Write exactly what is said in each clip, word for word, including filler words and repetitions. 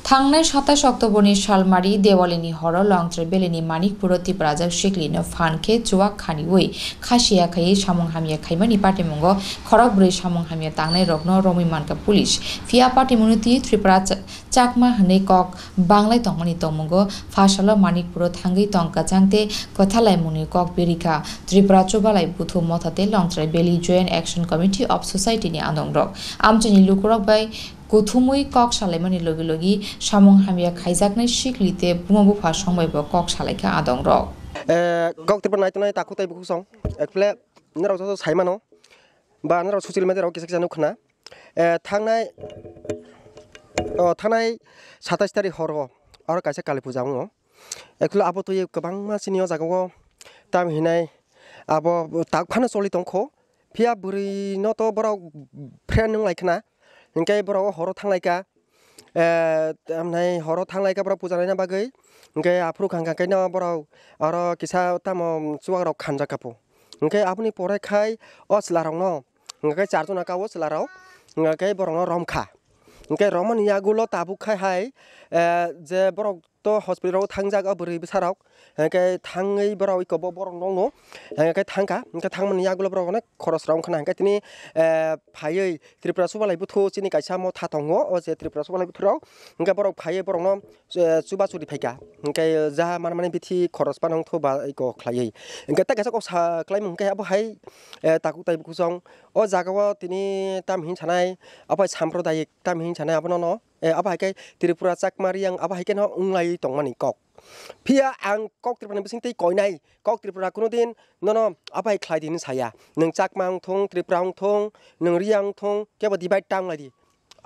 Thangnai satais October ni salmari Dewali ni horo Longtrai Valley ni Manikpuro Tiprajak sikli no phan khe chuwak khaniwi khasiya khaiwi samung hamya khaimani patimungo khorok bwrwi samung hamya tangnai rokno romwi mankha police. Phiya patimungni twi Tripura cha-, Chakma hwnwi kok banglai tongmani tongmungo phasalo Manikpuro thangwi tong kwchang tei kwthalaimungni kok berikha Tripura Chubalai Buthu Motha tei Longtrai Valley Joint Action Committee of Society ni andongrok. Amchaini lukurok bai kuthumwi kok salaimani logi logi samung hamya khaijaknai sikli tei buma bupha songbai bo kok salaikha adongrok. Eh, kok Tripura naitongnai takhuk tei bukhuk song, ekple norok joto saimano, ba norok social media rok kisa kisa nukkhna. Eh, thangnai, oh, thangnai satais tarik horo, aro kaisa Kali puja wngo. Ekple abo twi kwbangma chini o jaga o tam hinai abo tak phano choli tongkho. Phiya bwrwi no to borok friend wng lai khna, hinkhe borok o horo thang lai kha. Eh, tamhinai horo thang lai kha borok puja naina bagwi. Hinkhe aphuru khang khang khe no borok oro kisa tamo chuwak rok khanjak kha pho. Hinkhe aboni pore khai o chwla rok no, hinkhe char jona ka o chwla rok, hinkhe borok no rom kha. Hinkhe romani yagulo tabuk khai hai, eh, je borok to hospital o thangjak o bwrwi bwsa rok, hinkhe thangwi borok iko bo borok nokno, hinkhe thangkha, hinkhe thangmani yagulo borok onek khoros rok wngkha na, hinkhe tini, eh, phaiwi Tripura Subalai Buthu chini kaisa motha tongo, o je Tripura Subalai Buthu rok, hinkhe borok phaiwi borokno, eh, chuba churi phaikha, hinkhe ja manmani bithi khoros phano wngthu ba iko khlaiwi, hinkhe tei kaisa kok sa khlaimung hinkhe abo hai, eh, takhuk tai bukhuk song o jaga o tini tam hin sanai, abo hai samprodayik tam hin sanai abono no. Eh, abo hai khe Tripura Chakma Riyang abo hai khe no wng lai tongmani kok. Phiya ang kok Tripura ni bising twi koinai, kok Tripura kuno din nono abo hai khlai di hinwi saya. Nwng Chakma wng thung, Tripura wng thung, nwng Riyang wng thung, kebo divide ta wng lai di.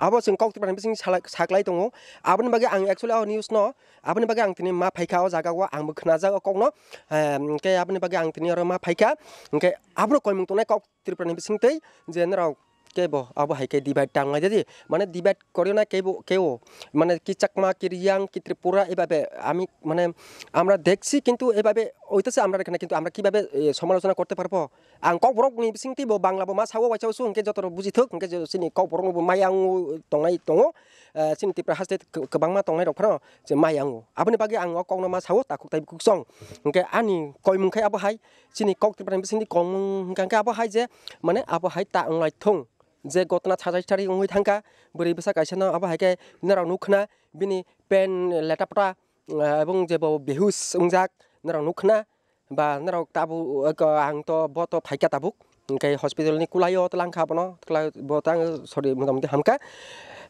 Abo chwng kok Tripura ni bising salai, saklai tongo. Aboni bagwi ang actually o news no, aboni bagwi ang tini ma phaikha o jaga o, ang bo khnajak o kok no. Em, hwnkhe aboni bagwi ang tini oro ma phaikha. Hwnkhe abono koimung tongnai kok Tripura ni bising twi je norok kebo abo hai khe divide ta wng lai di, mane divide koriyo na kebo, kebo, mane ki Chakma, ki Riyang, ki Tripura, ebabe ami, mane, amra dekchi, kintu ebabe oitase amra rekhana, kintu amra kibabe, eh, somalochona korte parbo? Ang kokborok ni bising twi bo Bangla bo ma sao, waisa su hwnkhe joto rok buji thuk, hwnkhe je chini kokborok no bo maya wng tongnai tongo, eh, chini Tripura haste kwbangma tongnai rok phano je maya wngo. Aboni bagwi ang o kok no ma sao, takhuk tai bukhuk song, hwnkhe ani koimung khai abo hai. Chini kok Tripura ni bisingtwi kongmung hwnkha khe abo hai je, mane abo hai ta wng lai thung. Je gotna sajai sari wngwi thangkha, bwrwi bwsa kaisa no abo hai khe norok nukha na, bini pen leta pota, ah, ebong je bo behus wngjak norok nukha na, ba norok tabuk, eko, ang to bo to phaikha tabuk, hwnkhe hospital ni kulai o twlang kha abono, twlang bo tang sorry, mota moti hamkha.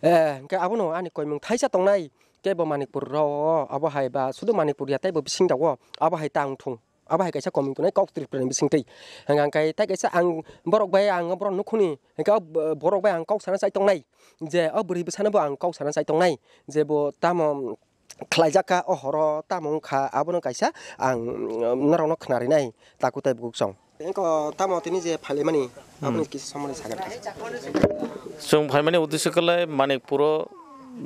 Eh, hwnkhe abono ani koimung thaisa tongnai, kebo Manikpur ro, abo hai ba sudu Manikpur ya tei bo bising dago, abo hai ta wng thung. Abo hai kaisa komung tongnai kok Tripura ni bisingtwi. Hwnkha khe tai kaisa ang borok bai ang borok nukhuni, hwnkhe o borok bai ang kok sana chai tongnai. Je o bwrwi bwsano bo ang kok sana chai tongnai. Je bo tamo khlaijak kha o horo tamo wngkha abono kaisa ang norokno khna rinai takhuk tai bukhuk song. Engko tamo tini je phailaimani aboni kisa somani sagan. Chwng phaimani uddesho khlai Manikpuro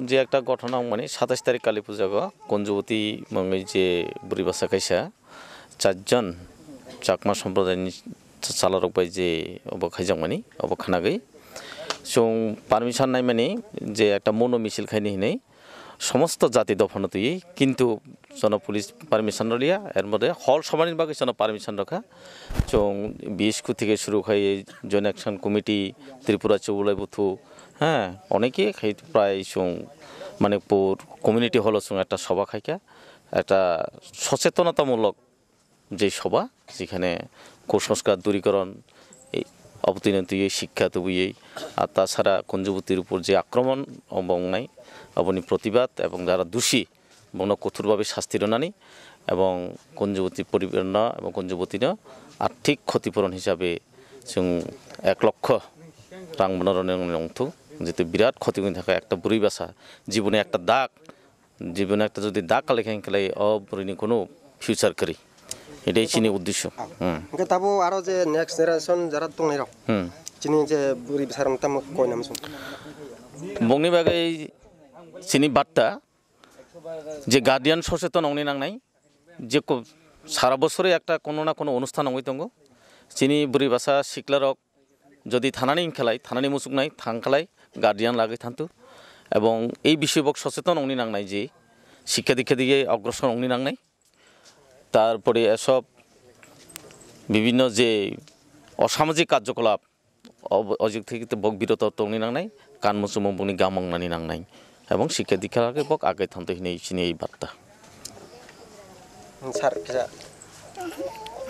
je ekta ghotona wngmani satais tarik Kali pujago Kunjubuti mungwi je bwrwi bwsa kaisa charjon Chakma somprodayni chalarok bai je obo khaijakmani, obo khnagwi chwng permission naimani je ekta mono misil khaini hinwi somosto jati dophano twiwi, kintu jono police permission rwliya, er mode hol somani bagwi jono permission rwkha. Chwng B S Q theke suru khai Joint Action Committee, Tripura Chubalai Buthu, ha, oneke khai prai chwng Manikpur community hall o chwng ekta soba khaikha, ekta sochetonata mulok je soba, jekhane kusongskar durikoron, ei, obotino twiwi sikha tubui, ar tasara Kunjubutir upor je akromon obo wngnai, oboni protibad ebong jara dusi bongno kothor babe sasti rwnani ebong Kunjubuti poribarno ebong Kunjubutino arthik khotipuron hisabe chwng ek lokho rang bono rwnani wngthung, jehetu birat khoti wngwi thangkha ekta bwrwi bwsa jiboni ekta dak. Jibon ekta jodi dak kalaikha, hinkhwlai o bwrwini kunu future kwrwi. Etai chini uddesho. Hmm. Hwnkhe tabuk aro je next generation jara tongnairok, Hmm. chini je bwrwi bwsarokno tamo koina muchung? Bongni bagwi chini batta je guardian socheton wngni nangnai, je ko-, sara bosori ekta kono na kono onusthan wngwi tongo. Chini bwrwi bwsa siklarok jodi thanani hinkhwlai, thanani muchuknai thangkhlai guardian lagwi thantu. এবং এই বিষয়ে বক সচেতন অংনি নাংনাই যে শিক্ষা দীক্ষা দিয়ে অগ্রসর অংনি নাংনাই। তারপরে এসব বিভিন্ন যে অসামাজিক কার্যকলাপ, অব-, অযুক্তি থেকে বক বিরত তংনি নাংনাই, কান মুচুমো বংনি gamong nani nangnai, এবং শিক্ষা দীক্ষা লাগে বক আগে থানতে হিনে চিনি এই বার্তা। Sir, kisa.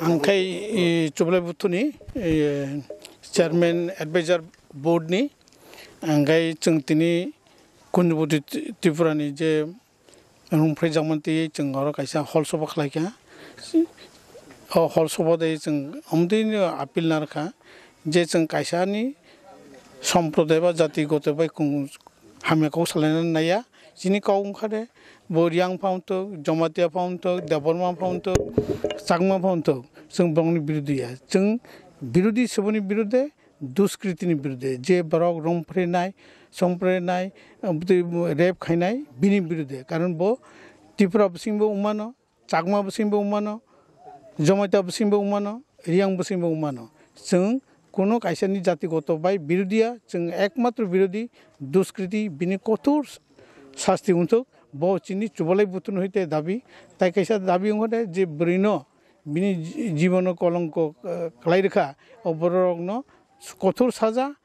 Ang khai, i, Chublai Buthuni, i, Chairman Advisor Board ni, ang khai chwng tini Kunjubudi Tripura ni je Rungphri jakmani twi chwng oro kaisa hol sobo khlai kha. O hol sobo de chwng omtwi appeal narwkha je chwng kaisa ni somproday ba jati goto bai kung hamya kok salaina naiya. Chini kok wngkha de bo Riang pha wngthok, Jamatia pha wngthok, Debbarma pha wngthok, Chakma pha wngthok, chwng borokni birodhi ya. Chwng birodhi seboni birodhe, duskritini biruddhe je borok rongphrenai, songphrenai, bwtwi rape khainai bini biruddhe. Karon bo Tripura bisingbo wngmano, Chakma bisingbo wngmano, Jomaita bisingbo wngmano, Riyang bisingbo wngmano. Chwng kuno kaisani jatigoto bai birudiya, chwng ekmatro birudi duskriti, bini kothor sasti wngthok. Bo chini Chubalai Buthun hoite dabi, tai kaisa dabi wngkha de je bwrwino bini ji-, jibono kolongko, eh, kwlai rwkha, o bororokno kothor saja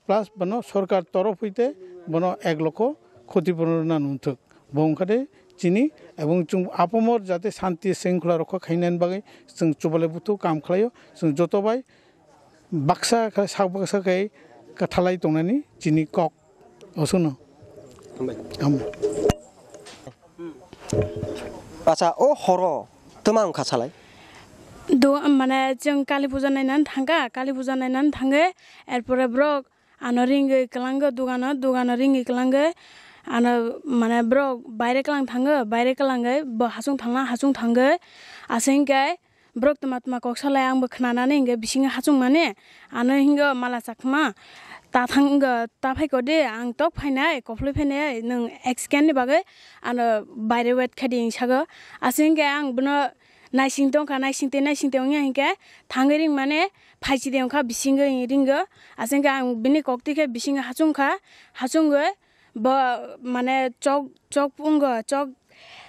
plus bono sorkar torof hoite bono ek lokho khoti puron rwna nungthok. Bo wngkha de chini ebong chwng apamor jate shanti shringkhola rokha khainani bagwi chwng Chubalai Buthu kam khlaio, chwng joto bai baksa khe, sak baksa khe kwthalai tongnani chini kok. Osono. Hambai. Hambai. Acha, o horo twma wngkha salai? Do, mane, chwng Kali Puja nainani thangkha, Kali Puja nainani thangwi, erpore borok ano ringwi kwlango dogano, dogano ringwi kwlangwi, ano, mane, borok baire kwlang thango, baire kwlangwi bo hachung thangna, hachung thangwi, aswk hinkhe, borok tma tma kok salai, ang bo khnanani hinkhe bisingo hachungmani, ano hingo Mala Chakma, ta thang wngkha, ta phaikha de, ang tok phainai, kophlwi phainai, nwng ek second ni bagwi ano baire wait khaidi, hinwi sago. Aswk hinkhe ang bono naising tongkha, naising tei naising tei wngya hinkhe thangwi ringmani phaichidi wngkha, bisingo ringo. Aswk hinkhe ang bini kok twi khe bisingo hachungkha, hachungwi bo mane chok, chok wngkha, chok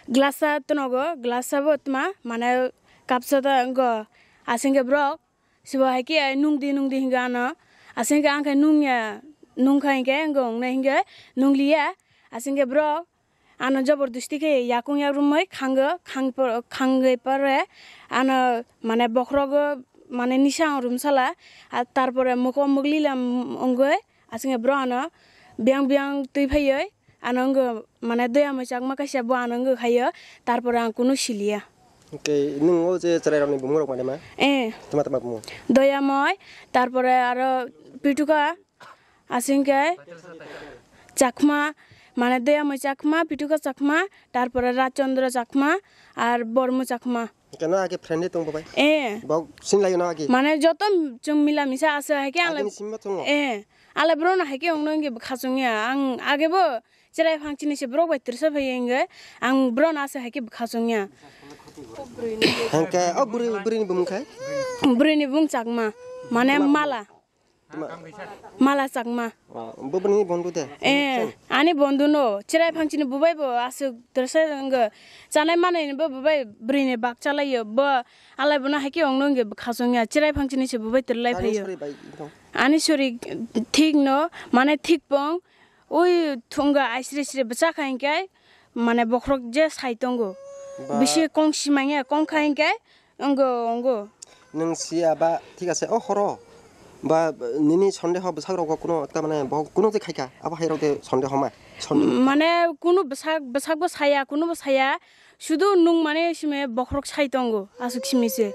glasa tanogo, glasa bo tma mane kapsa ta wngkha. Aswk hinkhe borok sibo hai khe nungdi nungdi hingo ano. Aswk hinkhe ang khe nungya, nungkha hinkhe wngkha wngnai hinkhe nungliya. Aswk hinkhe borok ano jobordosti khe yakung yak romwi khango, khang por-, khangwi pore ano mane bokhorogo mane nisa romsala, a tarpore mokol mogli lam wngwi aswk hinkhe borok ano biyang biyang twi phaiwi ano wngkha mane Doyamoi Chakma kaisa bo ano wngkha khaio, tarpore ang kunu siliya. Hwnkhe nwng o je chwrairokni bumung rok mane ma? Eh. Tama tama bumung? Doyamoi, tarpore aro Pituka, aswk hinkhe Chakma, mane Doyamoi Chakma, Pituka Chakma, tarpore Rajchandra Chakma, ar Bormu Chakma. Keno age friend de tongbo bai? Eh. Bok sinlayo no age? Mane joto chwng mila misa aswk hai khe ang lai. Agini simba tongo? Eh. Ang lai borok no hai khe wngno wngkhe bwkha chwngya. Ang age bo chwrai phang chini se borok bai twrwsa phai wngkhe ang borok no aswk hai khe bwkha chwngya. Hwnkhe o bwrwi, bwrwini bumung khai? Bwrwini bumung Chakma. Mane Mala. Tuma- Mala Chakma. Oh, bo bini bondhu de? Eh, ani bondhu no. Chwrai phang chini bubai bo aswk twrwsa wngkha. Chanai manai bo bubai bwrwini bak chalaio. Bo alai bono hai khe wngno wngkhe bwkha chwngya. Chwrai phang chini se bubai twrwlai phaio. Ani sori thik no, mane thik pong. Ui thunga aisri sri bwchakha hinkhe, mane bokhorok je sai tongo. Ba- Bisi kong simanya kong kha hinkhe, Wngo, wngo. Nwng siya ba, thik ase, o horo ba nini sondeho bwsakrogo kuno ekta mane bo kuno je khaikha, abo hairok de sondeho ma? Sondeho. Mane kunu bwsak, bwsakbo saya, kunubo saya, sudu nwng mane simi bokhorok sai tongo, aswk simi se.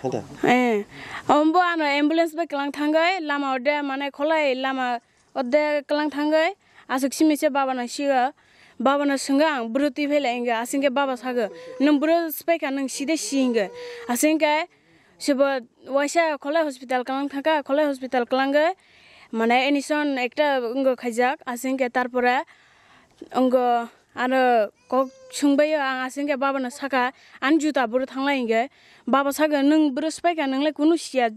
Hai da. Eh, ombo ano ambulance bai kwlang thangwi lama ode mane kholai lama Ode kwlang thangwi aswk simi se baba no sigo, baba no swngo ang, bwrwi twi phai lai? Hinkhe aswk hinkhe baba sago, "Nwng bwrwi swpai kha, nwng side si," hinkhe. Aswk hinkhe sebo waisa Kholai hospital kwlang thangkha, Kholai hospital kwlangwi mane admission ekta wngwi khaijak, aswk hinkhe tarpore wngwi ano kok swngbaio ang, aswk hinkhe baba no sakha, "Ani juta bwrwi thanglai," hinkhe baba sago, "Nwng bwrwi swpai kha, nwng lai kunu siya,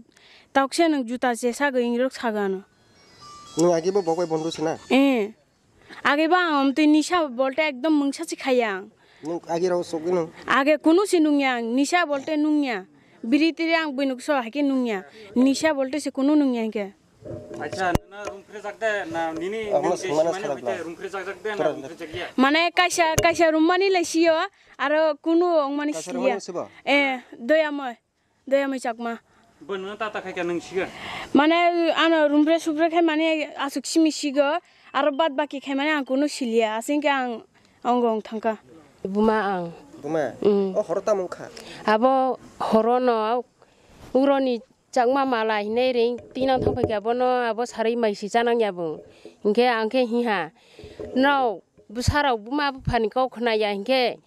tokse nwng juta se," sago, hinwi rok sago ano. Nwng agi bo bok bai bondhu se na? Eh. Age ba ang twi nisa bolte ekdom mungsa si khaya ang. Nung age rok sok nung. Age kunu si nungya ang, nisa bolte nungya. Biri tiri ang buinuk so haike nungya. Nisa bolte si kunu nungya hike. Acha, nana room kre jak de, na nini Ang nung mas je mana simani sarak hoite ba? Room kre jak jak de, na Tora room kre jak ya. Mane kaisa, kaisa room mani lai siyo, aro kunu ong mani Kaisa room siya. Mani sibo? Eh, doya moi. Doya mai chakma. Bo nung tata khai khe nung siga. Mane ano rumbre subre khai mane asuk simi sigo, aro bad baki khai mane ang kunu siliya, asing khe ang ongong thangka. Buma ang. Buma? Mm. O horo tamo wngkha? Abo horo no uroni chakma mala hinai ring tinang thangpai khe abono abo sarui mai si chanang ya bung. Hinkhe ang khe hiha. No Bwsarok buma buphani kok khnaya hinkhe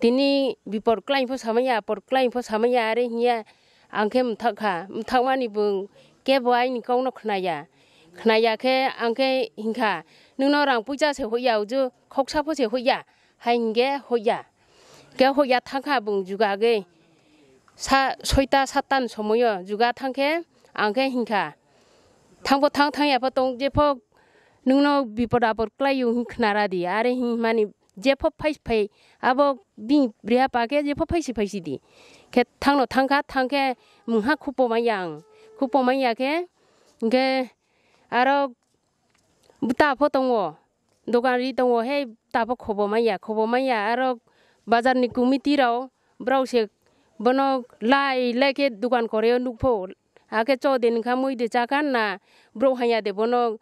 tini bipor kwlai pho samaya, apor kwlai pho samaya, are hiya ang khe mthak kha. Mthakmani bung kebo aini kokno khnaya. Khnaya khe ang khe hinkha, "Nwngno rang puisa se hoya, uju khoksa pho se hoya," hai hinkhe hoya. Khe hoya thangkha bung jugagwi. Sa-, soita sattan somoyo juga thangkhe ang khe hinkha, "Thangbo thang, thangya pho tong, jepho nwngno bipod apod kwlai o," hwn khna ra di. Are hwnmani jepho phai phai, abo bini bwrwi apa khe jepho phaisi phaisi di. Khe thangno thangkha, thangkhe mungha khupo manya ang. Khupo manya khe, hinkhe aro bwta pho tongo, dogan ri tongo, he bwta pho khobo manya, khobo manya. Aro bazar ni committee rok, brao se bono lai lai khe dogan koreo nukpho. Hakhe cho de nungkha mui de chakha na, bro hanya de bono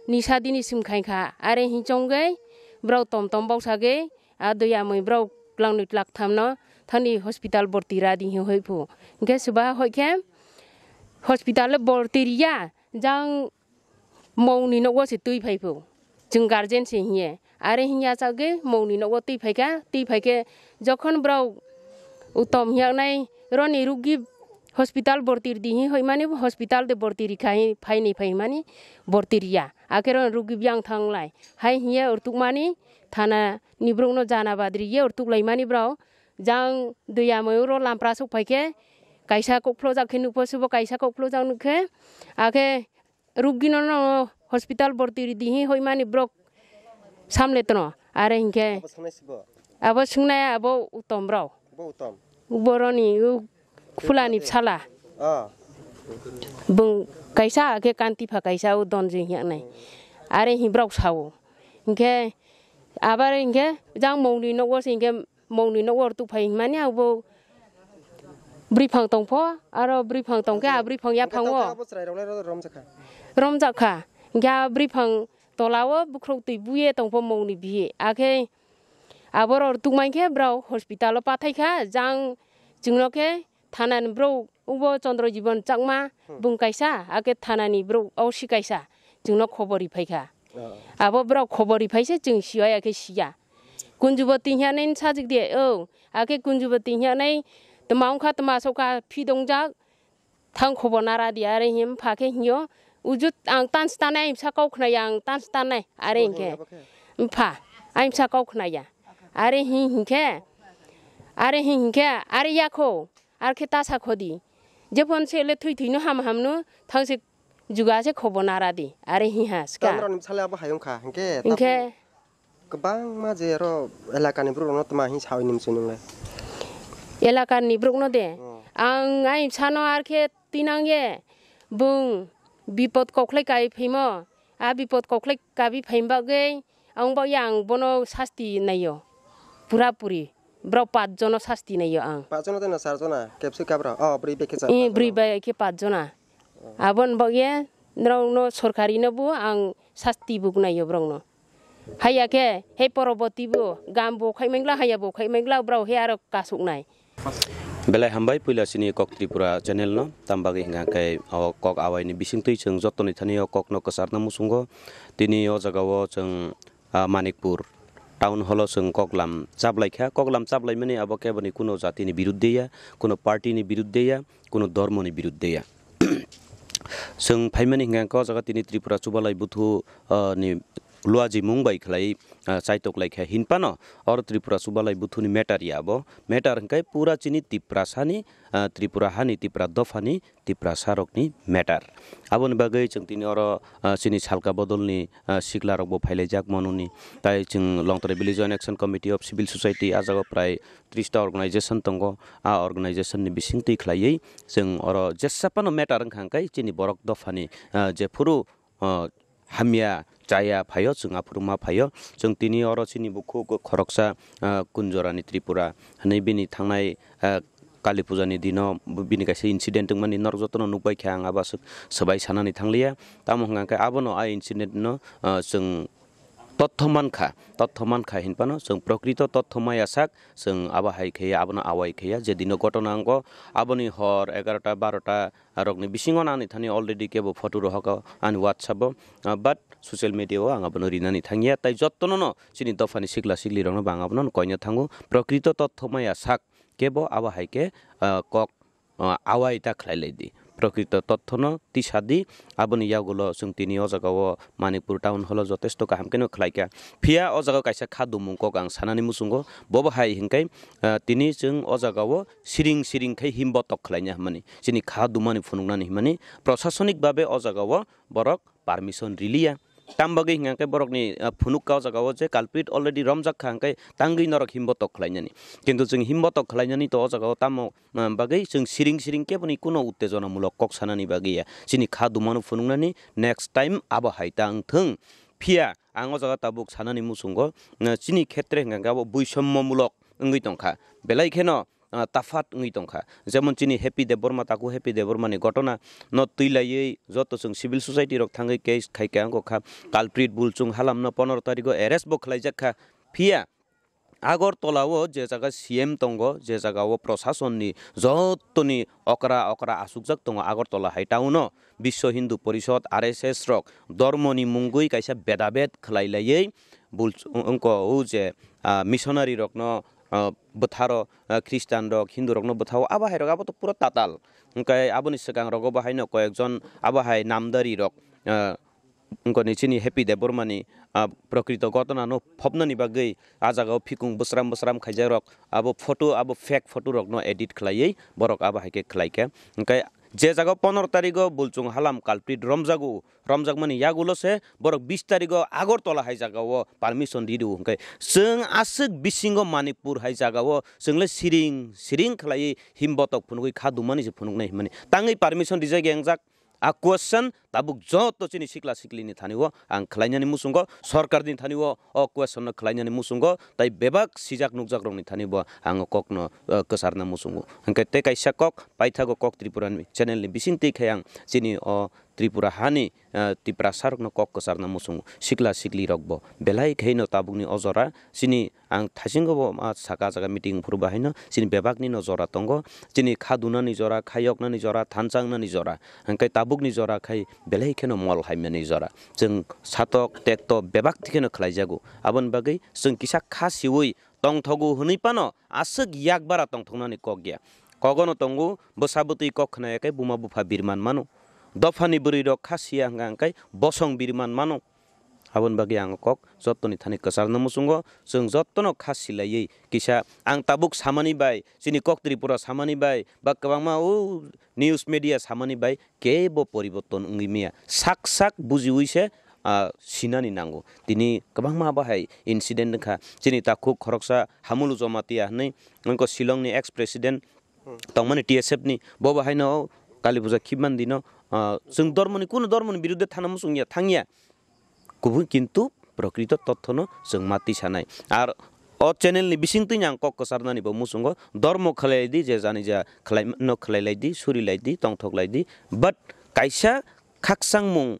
nisa dini sim khai kha. Are hin chongwi brao tom tom bausa gwi a dui amui brao langni tlak tham no thani hospital borti ra di hin hoi phu. Hinkhe suba hoi khe hospital borti riya jang mongni nogo se twi phai phu. Chwng guardian se hiye. Are hinya chagwi mongni nogo twi phaikha, twi phaikhe jokhon brao utom hiyak nai roni rugi hospital borti ridi hi hoimani hospital de borti rikha hi phaini phaimani borti riya. Akhe roni rugi biyang thanglai. Hai hiye urtukmani thana ni brokno jana badri ye urtuk laimani brao jang dui amoi uro lampra sok phaikhe kaisa kokphlojak khe nukpho subo kaisa kokphlojak nukkhe akhe Rugino no hospital borti ridi hi hoimani brok samle tono. Are hinkhe Abo sanai sibo? Abo sungnai abo utom rao. Bo utom. Boroni u khulani bsala. Ah. Bung kaisa ke kanti pha kaisa u donjui hiya nai. Are hi brok sao. Hinkhe abar hinkhe jang mongni nogo se hinkhe mongni nogo rwtuk phai hinmani abo bwrwi phang tongpho, aro bwrwi phang tongkhe a bwrwi phang yaphang o. Abo chwrai rok lai ro-, romjakha. Romjakha. Hinkhe a bwrwi phang tola o bwkhrok twi buye tongpho mongni bihi. Akhe abo rok rwtuk mankhe brao hospital o pathaikha, jang chwngno khe Thanani bro, ubo Chandra Jibon Chakma, Hmm. bung kaisa, ake thanani bro, o si kaisa, chwngno khobor ri phaikha. Oh. Abo bro khobor ri phaisa, chwng siya ya khe siya. Kunjubati hiya nai sajik de, o, ake Kunjubati hiya nai tma wngkha, tma sokha, phi dongjak, thang khobor nara di, are him pha khe hiyo, ujut ang tan stanai, sa kok khnai ang tan stanai, are Bo hinkhe. Hiya ba khe? Mpha, ang sa kok khnai ya. Are hi hinkhe, are hi hinkhe, are yakho. Ar khe ta sa khodi. Jephon se le thwi thwino ham hamno thang se juga se khobo nara di. Are hi ha ska. Tamrok ni bwsale abo hayung kha. Hinkhe Hinkhe kwbangma je aro elakani borok rokno tma hi sawi ni mchunung le. Elakani borok no de. Oh. Ang ai sano ar khe tinang ye bung bipot kokhlai kai phimo. A bipot kokhlai kabi phaim bagwi ang bagwi ang bono sasti naio. Pura puri. Borok pach jono sasti naio ang. Pach jono tei no char jona, kebsi kabra. Oh, bwrwi bai khe char, Eh, pach bwrwi jono. Bai khe pach jona. Aboni bagwi norokno sorkari no bo ang sasti bo naio borokno. Haiya khe, he poroboti bo, gam bo khai mangla, haiya bo khai mangla, borok he aro kasuk nai. Belai hambai puila chini Kok Tripura channel no, tam bagwi hingka khe o kok awai ni bisingtwi chwng joto ni thani o kok no kwcharna muchungo. Tini o jaga o chwng, ah, Manikpur town hall o chwng koklam chaplai kha. Koklam chaplai mani abo kebo ni kuno jati ni birudde ya, kuno party ni birudde ya, kuno dhormo ni birudde ya. Chwng phaimani hingka khe o jaga tini Tripura Chubalai Buthu, ah, ni luajimung bai khlai, ah, chaitok lai kha hinphano oro Tripura Chubalai Buthuni matter ya abo. Matter hwnkhe pura chini Tiprasani, ah, Tripura hani Tipra dophani Tiprasarokni matter. Aboni bagwi chwng tini oro, ah, chini salka bodolni, ah, siklarokbo phailaijak mononi. Tai chwng Longtrai Village Joint Action Committee of Civil Society, ah jaga prai tris ta organization tongo. Ah organization ni bisingtwi khlaiwi chwng oro jesa phano matter wngkha hwnkhe chini borok dophani, ah, jephuru, ah, hamya chaya phaio, chwng aphuru ma phaio. Chwng tini oro chini bukhuk khoroksa, ah, Kunjorani Tripura hinwi bini thangnai, ah, Kali Puja ni dino bini kaisa incident wngmani norok jotono nukbai kha, ang abo aswk swbai sanani thangliya. Tamo hwnkha khe abono a incident no, ah, chwng totho mankha, totho mankha hinphano chwng prokrito totho maya sak chwng abo hai khe abono awai khe je dino ghotona wngo aboni hor egarota barota rokni bisingo ani thani already kebo photo rohorkha ani WhatsApp o, ah, but social media o ang abono rinani thangya, tai jotono no chini dophani sikla sikli rokno bo ang abono koina thango, prokrito totho maya sak kebo abo hai khe, ah, kok, ah, awai ta khlai lai di, prokrito totho no tisa di. Aboni yagulo chwng tini o jaga o Manikpur town hall o jotesto kaham khe no khlai kha, phiya o jaga o kaisa kha dumung kok ang sanani muchungo, bobo hai hinkhe, ah, tini chwng o jaga o siring siring khai himbotok khlaina hwnmani, chini kha dumani phunuknani hwnmani, prosasonik babe o jaga o borok permission riliya. Tam bagwi hwnkha khe borokni, ah, phunuk kha o jaga o je culprit already romjak kha, hwnkhe tangwi norok himbotok khlainani. Kintu chwng himbotok khlainani to o jaga o tamo, ah, bagwi chwng siring siring keboni kuno uttejona mulok kok sanani bagwi ya. Chini kha dumano phunuknani next time abo hai ta wng thung. Phiya ang o jaga tabuk sanani muchungo, ah, chini khetre hwnkha khe abo boisommo mulok wngwi tongkha. Belai kheno, ah, tafat wngwi tongkha. Jemon chini Happy Debbarma, taku Happy Debbarma ni ghotona no twi laiwi joto chwng civil society rok thangwi case khai kha, wngkha culprit Bulchung Halam no pondro tarikh o arrest bo khlaijak kha. Phiya Agartala o je jaga C M tongo, je jaga o prosason ni joto ni okra okra asukjak tongo Agartala hai town o, Biswa Hindu Porishod, R S S rok dormo ni mungwi kaisa bedabed khlai laiwi Bulch-, wngkha o je, ah, missionary rokno, ah, bwtharo, ah, Christian rok, Hindu rokno bwthao, abo hai rok abo to pura tatal. Hwnkhe aboni swkang rogo bo haino koyekjon abo hai namdari rok, ah, wngkha ni chini Happy Debbarma ni, ah, prokrito ghotona no phobnani bagwi ah jaga o phikung bwsram bwsram khaijak rok abo photo, abo fake photo rok no edit khlaiwi borok abo hai khe khlai kha. Hwnkhe je jaga o pondro tarikh o Bulchung Halam culprit romjago, romjakmani yagulo se borok bis tarikh o Agartala hai jaga o permission ri rw hwnkhe chwng aswk bisingo Manikpur hai jaga o chwng le siring siring khlaiwi himbotok phunugwi kha dumani se phunuknai hwnmani tangwi permission rijak ya wngjak. A question tabuk joto chini sikla sikli ni thani o ang khlainani muchungo, sorkar ni thani o o question no khlainani muchungo, tai bebak sijak nukjak rok ni thani bo ang o kok no, eh, kwcharna muchungo. Hwnkhe tei kaisa kok paithago kok Tripura ni channel ni bising twi khai ang chini o Tripura hani, eh, Tiprasa rokno kok kwcharna muchungo. Sikla sikli rok bo belai khaino tabukni o jora chini ang thaisingo bo ma saka jaga meeting phuru bahaino chini bebakni no jora tongo. Chini kha dunani jora, kha yoknani jora, thansa wngnani jora. Hwnkhe tabukni jora khai belai kheno mol haimani jora. Chwng satok tekto bebak kheno khlaijago. Aboni bagwi chwng kisa kha siwi tongthogo hwnwi phano aswk yak bara tongthoknani kok ya. Kogono tongo bwsa bwtwi kok khna ya khe buma bupha birman mano. Dophani bwrwi rok kha siya hwnkha hwnkhe bosong birman mano. Aboni bagwi ang kok jottoni thani kwcharna muchungo, chwng jottono kha silaiwi kisa ang tabuk samani bai, chini kok Tripura samani bai, ba kwbangma o news media samani bai kebo poriborton wngwi maya. Sak sak bujiwi se, ah, sinani nango. Tini kwbangma bahai incident wngkha. Chini takhuk khoroksa Hamulu Jomatia hwnwi wngkha Shillong ni ex president tongmani T S F ni, bo bahaino Kali Puja khibmani dino, ah, chwng dormoni, kuno dormoni biruddhe thana muchung ya, thangya. Kubui kintu prokrito tothono chwng ma tisanai. Ar o channel ni bisingtwi ang kok kwcharnani bo muchungo, dormo khlai di, je jani ja khlai no khlai lai di, suri lai di, tongthok lai di. But kaisa khakchangmung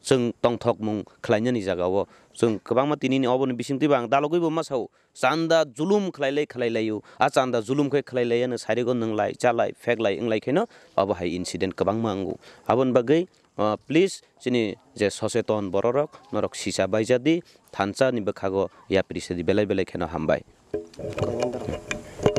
chwng tongthokmung khlainani jagao chwng kwbangma tinini oboni bisingtwi bo ang dalogwi bo ma sao, chanda julum khlai lai khlai laio, a chanda julum khe khlai lai ano sarigo nwnglai, chalai, pheklai, wnglai kheno obo hai incident kwbangma wngo. Aboni bagwi, ah, please, chini je soseton bororok, norok sisa baijadi, thansa ni bwkhago yapri sadi belai belai kheno hambai.